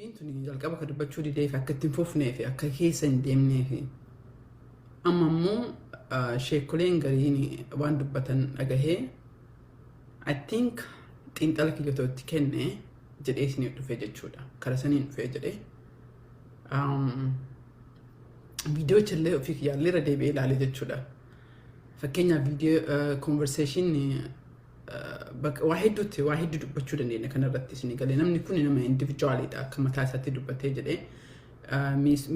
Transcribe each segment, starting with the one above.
Dubbiin tuni jalqaba ka dubbachuu didee fi akka ittiin fufnee fi akka keessa hin deemnee fi amma immoo sheekoleen gariin waan dubbatan dhagahee, I think xiinxala kiyyatoo itti kenne jedhee isiniif dhufee jechuudha. Kara saniin dhufee jedhee. Viidiyoo illee ofii kiyyaallee irra deebi'ee ilaale jechuudha. Fakkeenyaaf, viidiyoo conversation waa hedduutti, waa hedduu dubbachuu dandeenya kanarratti isinii galee. Namni kun nama individual iidha, akka mataa isaatti dubbatee jedhee.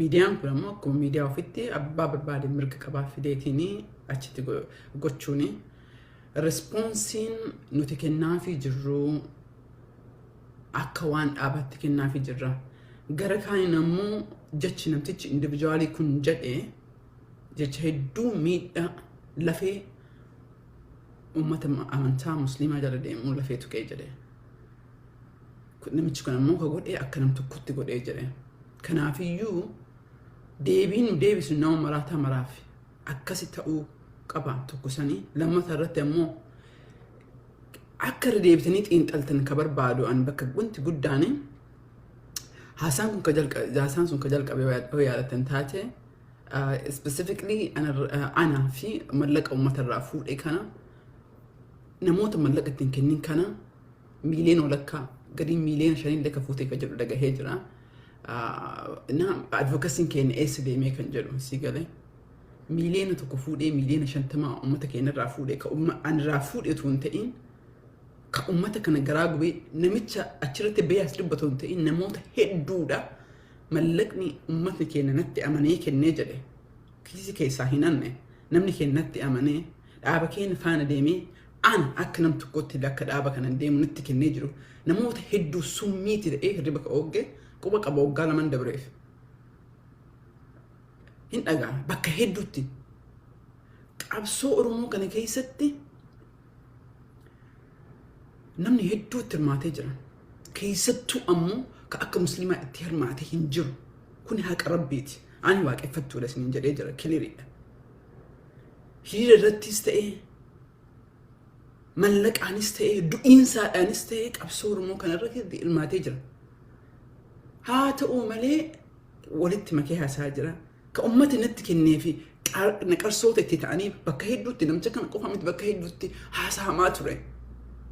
Miidiyaan kun ammoo akkuma miidiyaa ofitti abbaa barbaade mirga qabaa fideetiin achitti gochuuni. Response iin nuti kennaafii jirru akka waan dhaabatti kennaafii jirra. Gara kaaniin ammoo jechi namtichi individual ii kun jedhe jecha hedduu miidhaa lafee uummata amantaa Musliimaa jala deemuu lafee tuqee jedhe. Namichi kun ammoo ka godhee akka nam tokkotti godhee jedhe. Kanaafiyyuu deebiin nu deebisu nama maraataa maraaf akkasi ta'uu qaba tokko sanii. Lammata irratti ammoo akka irra deebitanii xiinxaltan ka barbaadu an bakka wanti guddaan haasaan sun ka jalqabe yoo yaadatan taate, specifically ana fi mallaqa uummata irraa fuudhe kana, namoota mallaqa ittiin kennin kana miiliyoona walakkaa gadi miiliyoona 5 illee ka fuutee ka jedhu dhagahee jira. Na advocacy n keenya eessa deemee kan jedhu si galee. Miiliyoona 1 fuudhee miiliyoona 50 uummata keenya irraa fuudhee, ka an irraa fuudhee otoo hin ta'in, ka uummata kana garaa gubee namicha achirratti bahee as dubbatu hin ta'in, namoota hedduudha. Mallaqni uummatni keenya natti amanee kennee jedhe kiisii keessaa hin hanne. Namni keenya natti amanee dhaaba keenya faana deemee, ana akka nam tokkotti akka dhaaba kana deemu natti kennee jiru, namoota hedduu summiiti ta'ee hirriba ka oogge quba qaba waggaa laman dabreef. Hin dhagaa bakka hedduutti qabsoo Oromoo kana keessatti namni hedduu itti hirmaatee jira. Keessattuu ammoo ka akka Musliimaa itti hirmaate hin jiru. Kun haqa Rabbiiti. Ani waaqeffattuudha isiniin jedhee jira, clear iidha. Hiriira irrattis ta'ee, mallaqaanis ta'ee, du'iinsaadhaanis ta'ee, qabsoo Oromoo kanarratti hirmaatee jira. Haa ta'u malee walitti makee haasaa jira. Ka uummata natti kennee fi naqarsoota itti ta'anii bakka hedduutti, namicha kana qofa miti, bakka hedduutti haasa'amaa ture.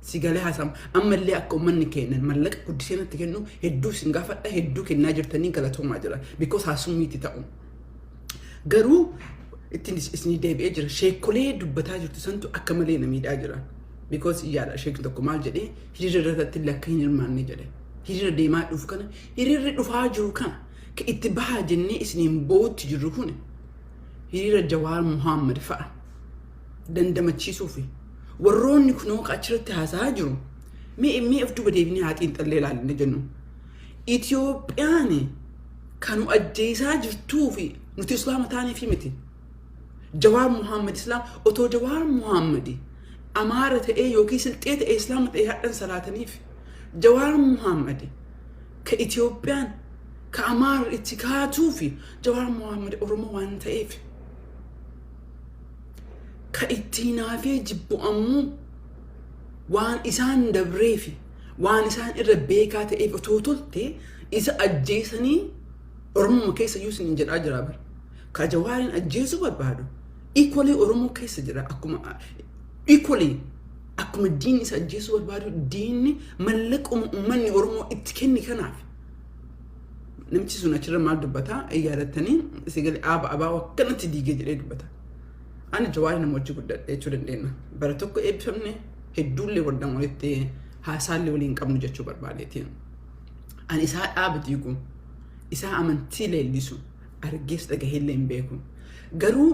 Si galee haasa'ama. Ammallee akka uummanni kennan mallaqa guddisee natti kennu hedduu isin gaafadha, hedduu kennaa jirtanii galatoomaa jira. Because haasummiitti ta'u. Garuu ittiin isinii deebi'ee jira. Sheekolee dubbataa jirtu santu akka malee na miidhaa jira. Because yaada sheekni tokko maal jedhee, hiriira irratti illee akka hin hirmaanne jedhe. Hiriira deemaa dhufu kana, hiriirri dhufaa jiru kana, ka itti bahaa jennee isiniin bootti jirru kun hiriira Jawaar Muhammad fa'a dandamachiisuufi warroonni kunoo ka achirratti haasa'aa jiru mee of duuba deebinee haa xiinxallee ilaalle jennu. Itiyoophiyaan kan nu ajjeesaa jirtuu fi nuti Islaama taaniif miti. Jawaar Muhammad Islaam otoo Jawaar Muhammad Amaara ta'ee yookiin Silxee ta'ee Islaama ta'ee hadhan salaataniif. Jawaar Muhammad ka Itiyoophiyaan ka Amaara itti kaatuu fi Jawaar Muhammad Oromoo waan ta'eef. Ka ittiin haafee jibbu ammoo waan isaan dabreefi waan isaan irra beekaa ta'eef otoo tolte isa ajjeesanii Oromoo keessa iyyuu isiniin jedhaa jira bara. Ka Jawaariin ajjeesuu barbaadu equally Oromoo keessa jira. Akkuma equally akkuma diinni isa ajjeesuu barbaadu, diinni mallaquma uummanni Oromoo itti kenni kanaaf. Namichi sun achirra maal dubbataa yaadattanii? Sigalee aaba abaa akkanatti diigee jedhee dubbata. Ani Jawaari nama hojii guddadhe jechuu dandeenya. Bara tokko eebbifamne, hedduullee waldaan walitti haasaallee waliin qabnu jechuu barbaadeetiin. Ani isaa dhaaba diigu, isaa amantii leellisu argees dhagaheellee hin beeku. Garuu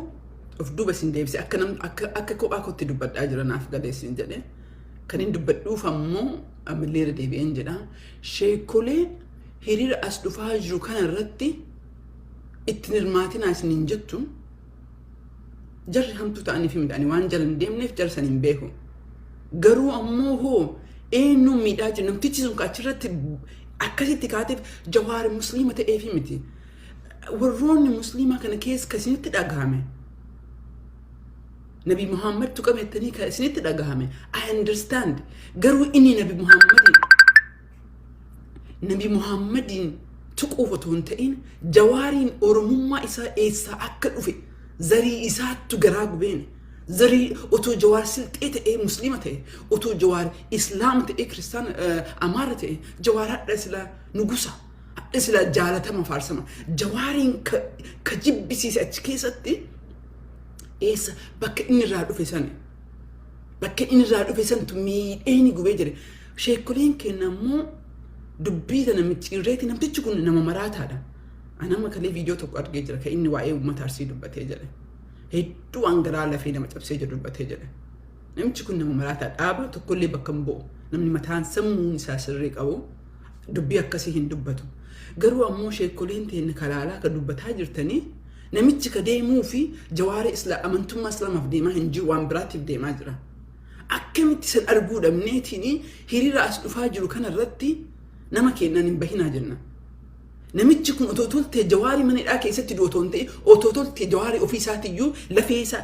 of duuba isin deebise akka nam akka kophaa kootti dubbadhaa jira naaf galeessin jedhe. Kan hin dubbadhuuf ammoo ammallee irra deebi'een jedha. Sheekolee hiriira as dhufaa jiru kana irratti ittiin hirmaatinaa isiniin jettu jarri hamtuu ta'anii fi midhaanii waan jala hin deemneef jara san hin beeku. Garuu ammoo hoo eenyuun miidhaa jiru? Namtichi sun achirratti akkasitti kaateef Jawaari Musliima ta'eefi miti. Warroonni Musliimaa kana keessa kan isinitti dhagahame, Nabi Muhammad tuqame jettanii kan isinitti dhagahame, I understand. Garuu inni Nabi Muhammadiin Tuquuf otoo hin ta'in, Jawaariin Oromummaa isaa eessaa akka dhufe zarii isaattu garaa gubeen. Zarii otoo Jawaar Silxee ta'ee Musliima ta'e, otoo Jawaar Islaama ta'ee Kiristaana Amaara ta'e, Jawaar hadha silaa nugusa, hadha silaa jaalatama, faarsama. Jawaariin ka jibbisiise achi keessatti eessa bakka inni irraa dhufe sani. Bakka inni irraa dhufe santu miidhee ni gubee jedhe. Sheekoleen keenya ammoo dubbii tana micciirreeti. Namtichi kun nama maraataadha. Anama kalee viidiyoo tokko argee jira kan inni waa'ee uummata Arsii dubbatee jedhe. Hedduu waan garaa lafee nama cabsee jiru dubbatee jedhe. Namichi kun nama maraataa, dhaaba tokkollee bakka hin bu'u. Namni mataan sammuun isaa sirrii qabu dubbii akkasii hin dubbatu. Garuu ammoo sheekoleen teenya kalaalaa kan dubbataa jirtanii, namichi ka deemuu fi Jawaarii amantummaa Islaamaaf deemaa hin jiru, waan biraatiif deemaa jira. Akkamitti san arguu dhabneetiin hiriira as dhufaa jiru kanarratti nama keenyaan hin bahinaa jenna? Namichi kun otoo toltee Jawaarii mana hidhaa keessatti du'u otoo hin ta'in, otoo toltee Jawaarii ofii isaatiyyuu lafee isaa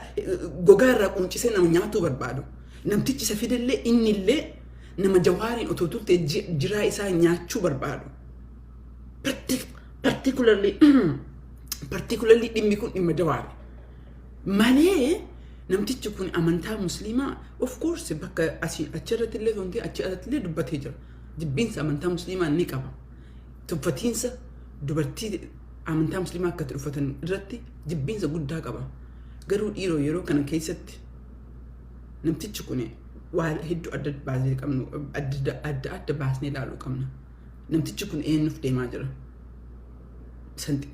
gogaa irraa quncisee nama nyaatuu barbaadu. Namtichi isa fidellee innillee nama Jawaariin otoo toltee jiraa isaa nyaachuu barbaadu. Particularly dhimmi kun dhimma Jawaari. Malee namtichi kun amantaa Musliimaa, of course, bakka asii achirratti illee otoo hin ta'in achi alatti illee dubbatee jira. Jibbiinsa amantaa Musliimaa ni qaba. Tuffatiinsa dubartii amantaa Musliimaa akka itti uffatan irratti jibbiinsa guddaa qaba. Garuu dhiiroo, yeroo kana keessatti namtichi kun waa hedduu adda baasnee qabnu, adda adda adda baasnee ilaaluu qabna. Namtichi kun eenyuuf deemaa jira?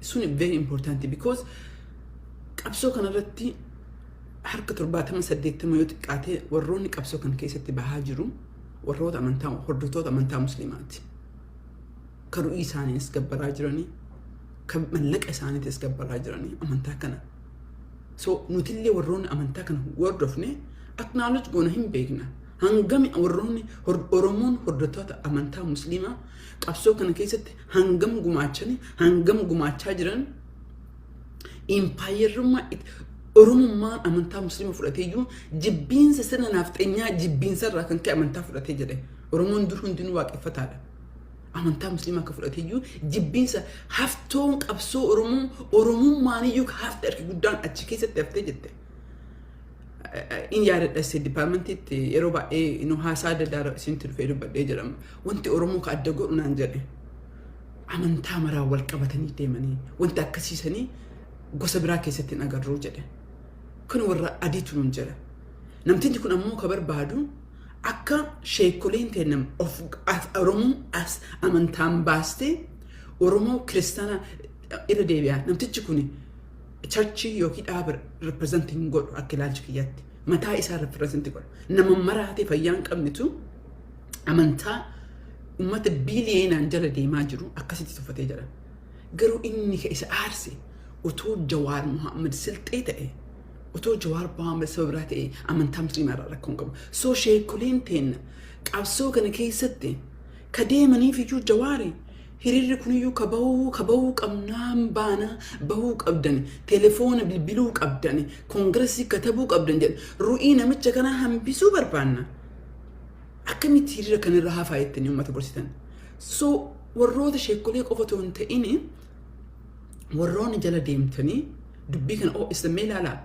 Sun very important, because qabsoo kanarratti harka 70, 80 yoo xiqqaate warroonni qabsoo kana keessatti bahaa jiru warroota amantaa, hordoftoota amantaa Musliimaati. Kan ru'ii isaaniinis gabbaraa jiranii, kan mallaqa isaaniitis gabbaraa jiranii amantaa kana. So nutillee warroonni amantaa kana hordofne acknowledge goona, hin beekna. Hangami warroonni Oromoon hordoftoota amantaa Musliimaa qabsoo kana keessatti hangam gumaachanii, hangam gumaachaa jiran, impaayerummaa Oromummaan amantaa Musliima fudhatee iyyuu jibbiinsa sirna naafxeenyaa, jibbiinsa irraa kan ka'e amantaa fudhatee jedhe. Oromoon dur hundinuu waaqeffataadha. Amantaa Musliimaa akka fudhatee iyyuu jibbiinsa haftoon qabsoo Oromoo, Oromummaan iyyuu hafte harki guddaan achi keessatti haftee jette. In yaadadha, State Departmentiitti yeroo baay'ee nu haasaa adda addaa isinitti dhufee dubbadhee jedhama. Wanti Oromoo ka adda godhu naan jedhe. Amantaa maraa wal qabatanii deemanii wanti akkasiisanii gosa biraa keessatti hin agarruu jedhe. Kun warra adiitu nuun jedha. Namtichi kun ammoo ka barbaadu akka sheekoleen teennam of Oromoo as amantaan baastee Oromoo Kiristaana irra deebi'a. Namtichi kun churchii yookiin dhaaba representing godhu akka ilaalcha kiyyaatti. Mataa isaa represent godha. Nama maraatee fayyaa hin qabnetu amantaa uummata biiliyeenaan jala deemaa jiru akkasitti tuffatee jira. Garuu inni ka isa aarse, otoo Jawaar Muhammad Silxee ta'e, otoo Jawaar Muhammad saba biraa ta'e, amantaa Musliimaa irraa rakkoo hin qabu. So sheekoleen teenna qabsoo kana keessatti ka deemaniif iyyuu Jawaari hiriirri kuniyyuu ka bahuu qabnaan baana, bahuu qabdan, telefoona bilbiluu qabdan, koongiresii katabuu qabdan jedhan, ru'ii namicha kanaa hambisuu barbaanna. Akkamitti hiriira kanarra hafaa jettanii uummata gorsitan? So warroota sheekolee qofa otoo hin ta'in, warroonni jala deemtanii dubbii kana ho'isamee ilaalaa.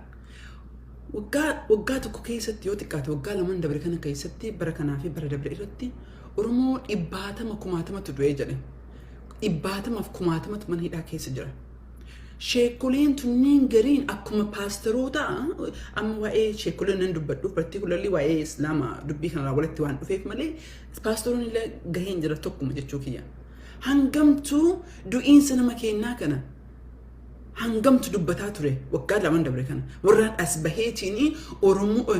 Waggaa tokko keessatti yoo xiqqaate, waggaa lamaan dabre kana keessatti, bara kanaa fi bara dabre irratti Oromoo dhibbaatama kumaatamatu du'ee jedhe. Dhibbaatamaaf kumaatamatu mana hidhaa keessa jira. Sheekoleen tunniin gariin akkuma paasteroota, amma waa'ee sheekoleen nan dubbadhu, particularly waa'ee Islaamaa dubbii kanarraa walitti waan dhufeef malee, paasteroonni illee gaheen jira tokkuma jechuu kiyya. Hangamtuu du'iinsa nama keenyaa kana hangamtu dubbataa ture waggaa lamaan dabre kana? Warraan as baheetiin Oromoo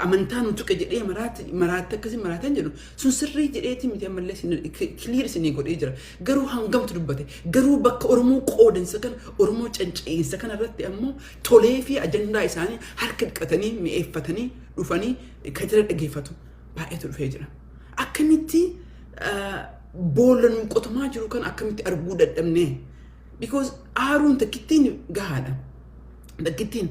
amantaa nu tuqe jedhee maraatti akkasii maraataan jedhu sun sirrii jedheetii miti, ammallee clear isinii godhee jira. Garuu hangamtu dubbate? Garuu bakka Oromoo qoodansa kana, Oromoo canca'insa kana irratti ammoo tolee fi ajandaa isaanii harka dhiqatanii mi'eeffatanii dhufanii kan jala dhageeffatu baay'eetu dhufee jira. Akkamitti boolla nu qotamaa jiru kan akkamitti arguu dadhabnee? Because aaruun takkittiin gahaadha. Takkittiin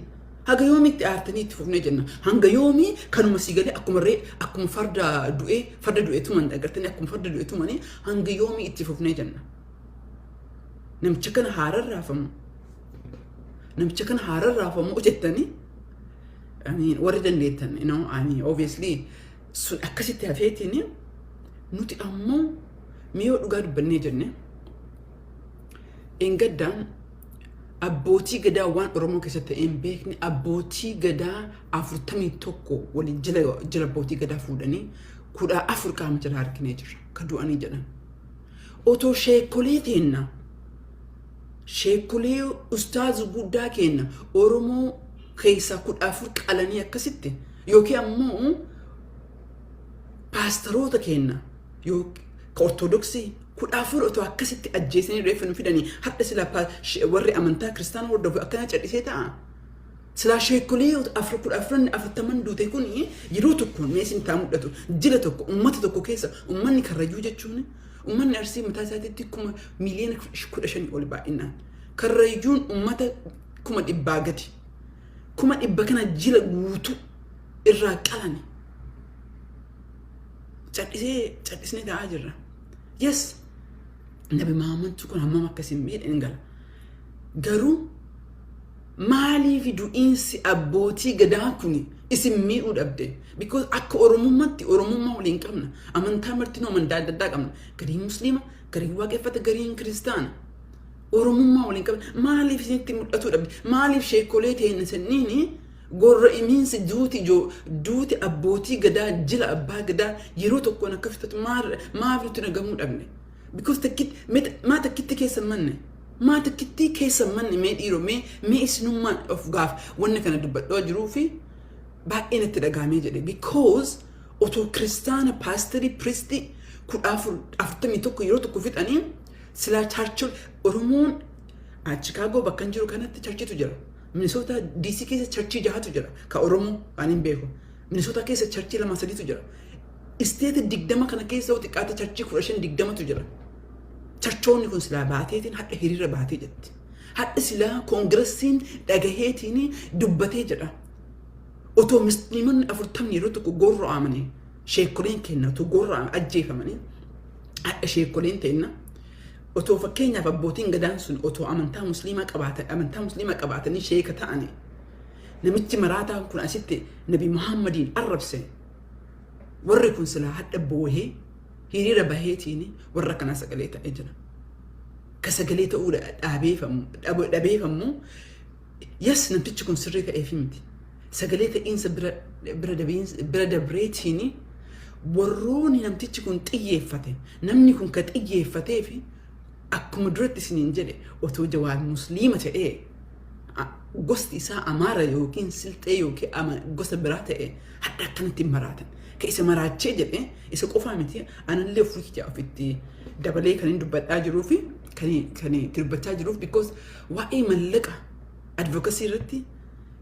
haga yoomitti aartanii itti fufnee jenna? Hanga yoomii kanuma si galee akkuma ree, akkuma farda du'ee, farda du'e tuman agartanii, akkuma farda du'e tumanii hanga yoomii itti fufnee jenna? Namicha kana haararraafamu. Namicha kana haararraafamu jettanii, I mean, warri dandeettan, I mean, obviously sun akkasitti hafeetiin nuti ammoo miyoo dhugaa dubbannee jenne. Engaddaan abbootii gadaa waan Oromoo keessatti ta'ee hin beekne, abbootii gadaa 41 waliin jila jila abbootii gadaa fuudhanii 14 qaama jala arginee jirra ka du'anii jedhan. Otoo sheekolee teenna, sheekolee ustaazi guddaa keenna Oromoo keessaa 14 qalanii akkasitti, yookiin ammoo paastaroota keenna yookiin ka Ortodoksii 14 otoo akkasitti ajjeesanii reeffa nu fidanii, hadha silaa warri amantaa kiristaana hordofu akkana cadhisee ta'a. Silaa sheekolee afur 14n 40n duute kun yeroo tokkoon mee isin taa mul'atu. Jila tokko ummata tokko keessa, ummanni Karrayyuu jechuun, ummanni Arsii mataa isaatiitti 15,000,000 ol baay'inaan. Karrayyuun ummata 100,000 gadi. 100,000 kana jila guutuu irraa qalani. Cadhisee cadhisnee ta'aa jirra. Yes, Nabi Muhammadtu kun hammam akkasiin miidhe hin gala. Garuu maaliif du'iinsi abbootii gadaa kun isin miidhuu dhabde? Because akka Oromummaatti Oromummaa waliin qabna. Amantaa martinuu amantaa adda addaa qabna. Gariin Musliima, gariin Waaqeffata, gariin Kiristaana. Oromummaa waliin qabna. Maaliif isinitti mul'atuu dhabde? Maaliif sheekolee ta'een sanniini gorra imiinsi duuti abbootii gadaa, jila abbaa gadaa yeroo tokkoon akka fixatu maaf nutti nagamuu dhabne? Because takkitti maa takkitti keessa manne? Maa takkitti keessa manne? Mee dhiiroo, mee isinummaan of gaaf wanni kana dubbadhoo jiruu fi baay'ee natti dhagaamee jedhe, because otoo kiristaana paasterii, priestii 14 41 yeroo tokko fixanii, silaa churchii Oromoon Chicago bakka hin jiru kanatti churchiitu jira. Minnesota DC keessa churchii jahatu jira ka Oromoo kan hin beeku. Minnesota keessa churchii lama sadiitu jira. State 20 kana keessa yoo xiqqaate churchii 15 20tu jira. Churchoonni kun silaa baateetiin hadha hiriira baatee jetti. Hadha silaa Congressiin dhagaheetiin dubbatee jedha. Otoo musliimonni 40ni yeroo tokko gorra'amanii, sheekoleen kenna otoo gorra'an ajjeefamanii, hadha sheekoleen ta'inna otoo fakkeenyaaf abbootiin gadaan sun otoo amantaa musliimaa qabaatanii sheeka ta'anii, namichi maraataan kun asitti Nabi Muhammadiin arrabse, warri kun silaa hadha boohee hiriira baheetiin warra kanaa sagalee ta'ee jira. Ka sagalee ta'uu dhabeefammoo, yes, namtichi kun sirrii ta'eef miti. Sagalee ta'iinsa bira dabreetiin warroonni namtichi kun xiyyeeffate, namni kun ka xiyyeeffatee fi akkuma duratti isiniin jedhe, otoo Jawaar musliima ta'ee, gosti isaa Amaara yookiin Silxee yookiin gosa biraa ta'e, hadda akkanatti hin maraatan. Ka isa maraachee jedhe isa qofaa miti, anallee ofii kiyya ofitti dabalee kan hin dubbadhaa jiruu fi kan itti dubbachaa jiruuf, because waa'ee mallaqa advocacy irratti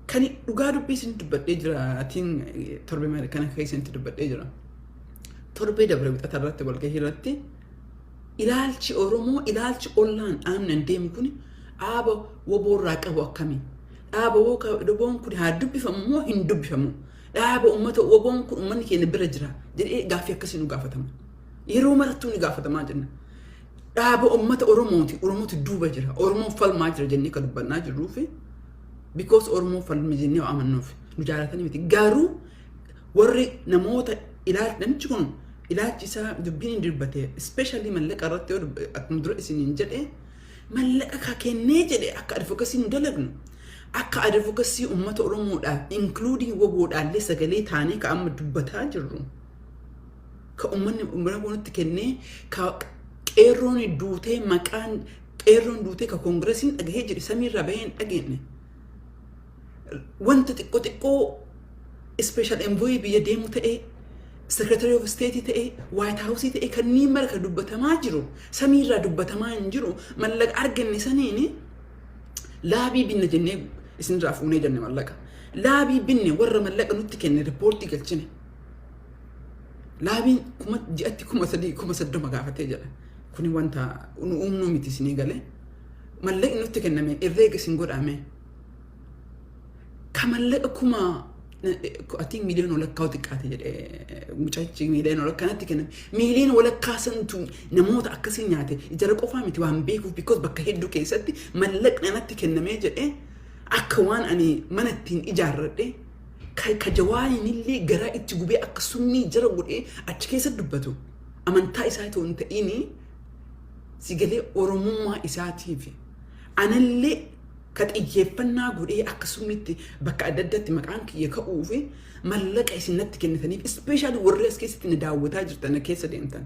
kan dhugaa dubbii isin dubbadhee jira. Atiin torbee kana keessatti dubbadhee jira. Torbee dabre wixata irratti walgahii irratti ilaalchi Oromoo, ilaalchi ollaan dhaabnan deemu kun dhaaba woboorraa qabu akkamii? Dhaaba woboon kun haa dubbifamu moo hin dubbifamu? Dhaaba uummata woboon kun uummanni keenya bira jira jedhee gaaffii akkasii nu gaafatama. Yeroo marattuu ni gaafatamaa jenna. Dhaaba uummata Oromooti, Oromootu duuba jira, Oromoon falmaa jira jennee kan dubbannaa jirruu fi because Oromoon falmi jennee amannuuf nu jaalatanii miti. Garuu warri namoota ilaalchi namichi kun ilaalchi isaa dubbiin hin dubbate, especially mallaqa irratti yoo akkuma dura isiniin jedhe, mallaqa ka kennee jedhe akka advocacy nu dalagnu, akka advocacy uummata Oromoodhaaf including woboodhaallee sagalee taanee ka amma dubbataa jirru, ka uummanni nutti kennee, ka qeerroon duutee, maqaan qeerroon duutee ka Congressiin dhagahee jedhe samiirraa bahee hin dhageenye. Wanta xiqqoo xiqqoo special envoy biyya deemu ta'ee, secretary of state ta'ee, White House ta'ee, kanneen mara ka dubbatamaa jiru samiirraa dubbatamaa hin jiru. Mallaqa arganne saniini lobby binne jennee isinirraa fuunee jenne, mallaqa lobby binne, warra mallaqa nutti kenne reportii galchine. Lobbyn kuma ji'atti 3,000 30,000 gaafatee jedha. Kuni wanta nu uumnuu miti isinii galee. Mallaqni nutti kenname herreega isin godhame. Ka mallaqa kuma Ati miiliyoona walakkaa xiqqaate jedhee mucachi miiliyoona walakkaa natti kenname. Miiliyoona walakkaa santu namoota akkasii nyaate. Jara qofaa miti waan beekuuf, because bakka hedduu keessatti mallaqni natti kennamee jedhee akka waan ani mana ittiin ijaarradhe ka Jawaariin illee garaa itti gubee akka summii jara godhee achi keessa dubbatu, amantaa isaa itoo hin ta'ini si galee Oromummaa isaatiif anallee ka xiyyeeffannaa godhee akka summitti bakka adda addaatti maqaan kiyya ka'uu fi mallaqa isin natti kennitaniif, especially warri as keessatti na daawwataa jirtan, keessa deemtan,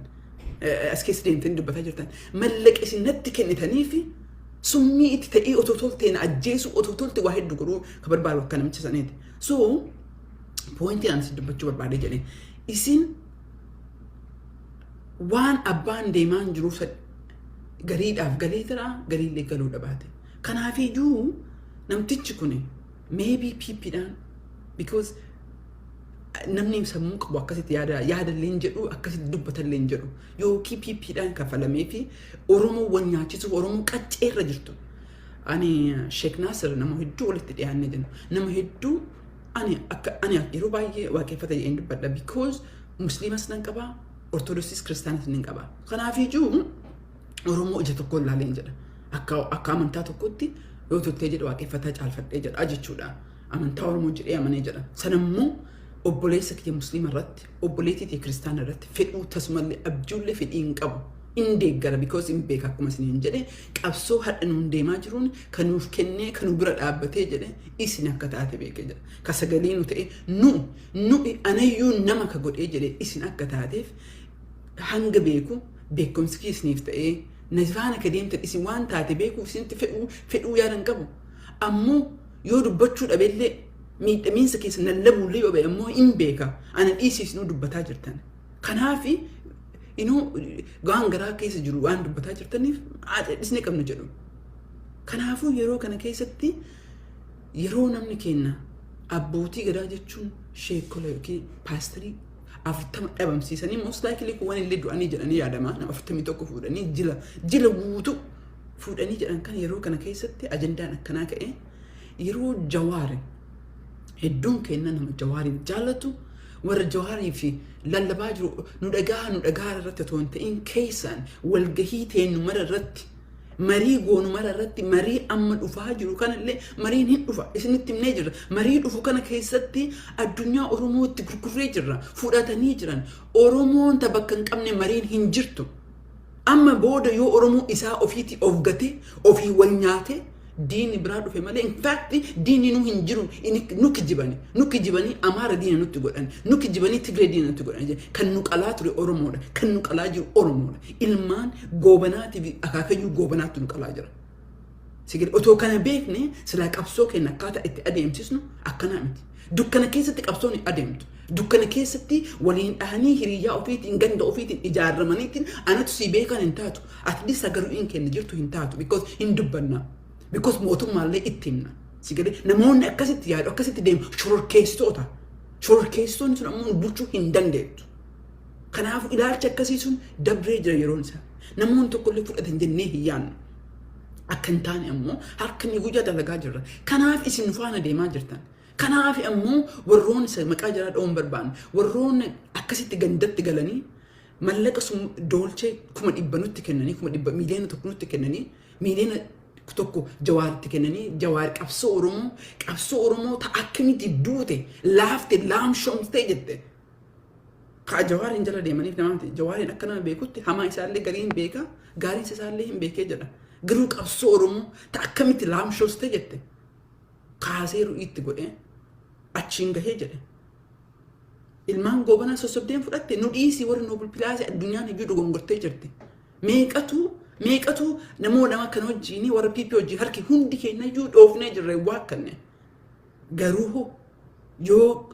as keessa deemtanii dubbataa jirtan, mallaqa isin natti kennitaniif summii itti ta'ee otoo tolte na ajjeesu, otoo tolte waa hedduu godhuu ka barbaadu akka namicha saniiti. So pointiin ani dubbachuu barbaade jedhee, isin waan abbaan deemaan jiruuf gariidhaaf galee jira, gariillee galuu dhabaate. Kanaafiyyuu namtichi kun maybe PPdhaan, because namni sammuu qabu akkasitti yaada yaadallee hin jedhu, akkasitti dubbatallee hin jedhu, yookiin PPdhaan kafalamee fi Oromoo wal nyaachisuuf Oromoo qacceerra jirtu. Ani Sheek Naasir nama hedduu walitti dhiyaannee jenna. Nama hedduu ani akka ani yeroo baay'ee waaqeffata jedheen dubbadha, because Musliimas nan qabaa, Ortodoksiis Kiristaanis nan qabaa. Kanaafiyyuu Oromoo ija tokkoon ilaaleen jedha. Akka amantaa tokkotti yoo turtee jedha waaqeffataa caalfadhee jedha jechuudha. Amantaa Oromoo jedhee amanee jedha. Sanammoo obboleessa kiyya Musliima irratti, obboleettii kiyya Kiristaana irratti fedhuu tasumallee abjuullee fedhii hin qabu. In deeggara, because hin beeka, akkuma isiniin jedhe, qabsoo hadha nuun deemaa jiruun kan nuuf kennee kan nu bira dhaabbatee jedhe isin akka taate beekee jedha. Ka sagalee nu ta'e nu anayyuu nama ka godhee jedhe isin akka taateef hanga beeku beekumsi kiyya isiniif ta'ee na faana ka deemtan isin waan taate beekuuf isinitti fedhuu yaadan qabu. Ammoo yoo dubbachuu dhabellee, miidhamiinsa keessa lallabuullee yoo ba'e ammoo hin beeka. Ana dhiisiisnuu dubbataa jirtan. Kanaafi inuu waan garaa keessa jiru waan dubbataa jirtaniif dhisnee qabnu jedhu. Kanaafuu yeroo kana keessatti, yeroo namni kenna abbootii gadaa jechuun sheekola yookiin paasterii 40 dhabamsiisanii, most likely kuwwan illee du'anii jedhanii yaadama, nama 41 fuudhanii jila guutuu fuudhanii jedhan kan, yeroo kana keessatti ajandaan akkanaa ka'e, yeroo Jawaari hedduun kenna nama Jawaariif jaallatu, warra Jawaarii fi lallabaa jiru, nu dhagaa irratti otoo hin ta'in keessaan walgahii teennu mara irratti, marii goonu mara irratti, marii amma dhufaa jiru kanallee, mariin hin dhufa isinitti himnee jirra. Marii dhufu kana keessatti addunyaa Oromootti gurgurree jirra, fudhatanii jiran. Oromoon ta bakka hin qabne mariin hin jirtu. Amma booda yoo Oromoo isaa ofiitii of gate, ofii wal nyaate, diinni biraa dhufe malee, in fact diinni nu hin jiru. Nu kijibani Amaara diina nutti godhan, nu kijibanii Tigree diina nutti godhan. Kan nu qalaa ture Oromoodha, kan nu qalaa jiru Oromoodha. Ilmaan Goobanaatii fi akaakayyuu Goobanaatti nu qalaa jira. Sigil otoo kana beekne silaa qabsoo keenya akkaataa itti adeemsisnu akkanaa miti. Dukkana keessatti qabsoon hin adeemtu. Dukkana keessatti waliin dhahanii hiriyyaa ofiitiin, ganda ofiitiin ijaarramaniitiin anatu si beekan hin taatu. At least sagaluun keenya jirtu hin taatu, because hin dubbanna. Because mootummaallee itti himna. Sigalee namoonni akkasitti yaadu, akkasitti deemu shororkeessitoota. Shororkeessitoonni sun ammoo bulchuu hin dandeettu. Kanaafuu ilaalchi akkasii sun dabree jira yeroon isaa. Namoonni tokkollee fudhatan jennee hin yaadnu. Akka hin taane ammoo harka guyyaa dalagaa jirra. Kanaaf isin faana deemaa jirtan. Kanaaf ammoo warroonni maqaa jaraa dha'uun barbaanne, warroonni akkasitti gandatti galanii mallaqa sun doolchee 100,000 nutti kennanii, 100,000, 1 miiliyoona nutti kennanii, 1 miiliyoona Jawaaritti kennanii, Jawaar qabsoo Oromoo ta akkamitti duute, laafte, laamshomtee jette. Ka Jawaariin jala deemaniif namaati. Jawaariin akka nama beekutti hamaa isaallee garii hin beeka, gaariin isaallee hin beekee jedha. Garuu qabsoo Oromoo ta akkamitti laamshomtee jette kaasee ru'iitti godhee achiin gahee jedhe. Ilmaan Goobanaa sossobdeen fudhatte nu dhiisii, warri Nobel Prize addunyaan iyyuu dogongortee jirti. Meeqatu namoota nama kana wajjin, warra PP wajjin harki hundi keenya iyyuu dhoofnee jirra waakkanne. Garuu yoo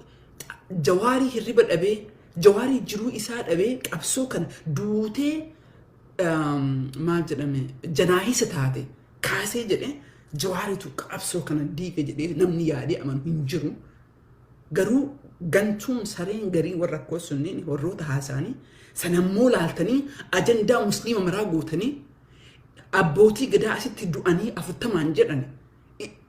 Jawaarii hirriba dhabee, Jawaarii jiruu isaa dhabee, qabsoo kana duutee maal jedhame janaahisa taate kaasee jedhe, Jawaariitu qabsoo kana diige jedhee namni yaadee amanu hin jiru. Garuu gantuun sareen garii warra akkoo sunniin warroota haasaanii sanammoo laaltanii ajandaa Musliima maraa gootanii abbootii gadaa asitti du'anii 40n jedhan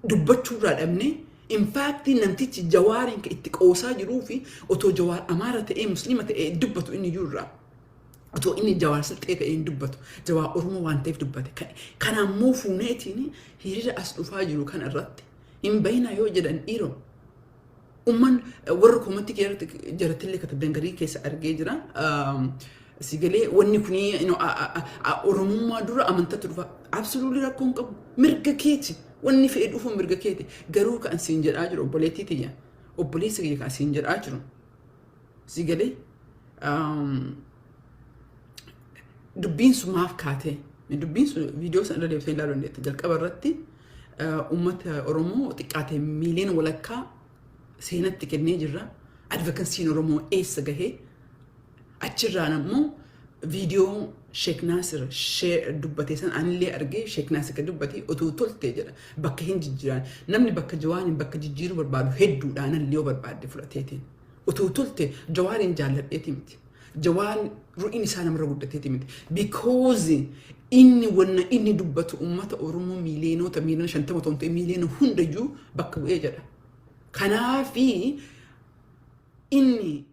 dubbachuurraa dhabnee. In fact, namtichi Jawaariin kan itti qoosaa jiruu fi otoo Jawaar Amaara ta'ee, Musliima ta'ee dubbatu inni iyyuu irraa. Otoo inni Jawaar Silxee ta'ee hin dubbatu. Jawaar Oromoo waan ta'eef dubbate. Kanaammoo fuuneetiin hiriira as dhufaa jiru kana irratti hin bayinaa yoo jedhan, dhiiroo. Umman warra comment jarattillee katabdan garii keessa argee jira. Sigalee wanni kuni Oromummaa dura amantatu dhufa. Absolutely, rakkoo hin qabu. Mirga keeti. Wanni fe'e dhufu mirga keeti. Garuu kan siin jedhaa jiru, obboleettii tiyya. Obboleessa kiyya, kan siin jedhaa jiru. Sigalee dubbiin sun maaf kaatee? Dubbiin sun viidiyoo sana irra deebisee ilaaluu dandeetta. Jalqaba irratti uummata Oromoo xiqqaate 1.5 miiliyoona seenatti kennee jirra. Advocacyn Oromoo eessa gahee? Achirraan ammoo viidiyoo Sheek Naasir dubbatee san anillee argee. Sheek Naasir kan dubbate otoo toltee jedha, bakka hin jijjiiran. Namni bakka Jawaariin bakka jijjiiruu barbaadu hedduudhaan illee yoo barbaadde fudhateetiin. Otoo tolte Jawaariin jaalladheeti miti. Jawaar ru'iin isaa namarra guddateeti miti. Because inni wanna inni dubbatu uummata Oromoo miiliyoonota, 50 miiliyoona otoo hin ta'in miiliyoona hundayyuu bakka bu'ee jedha. Kanaafi inni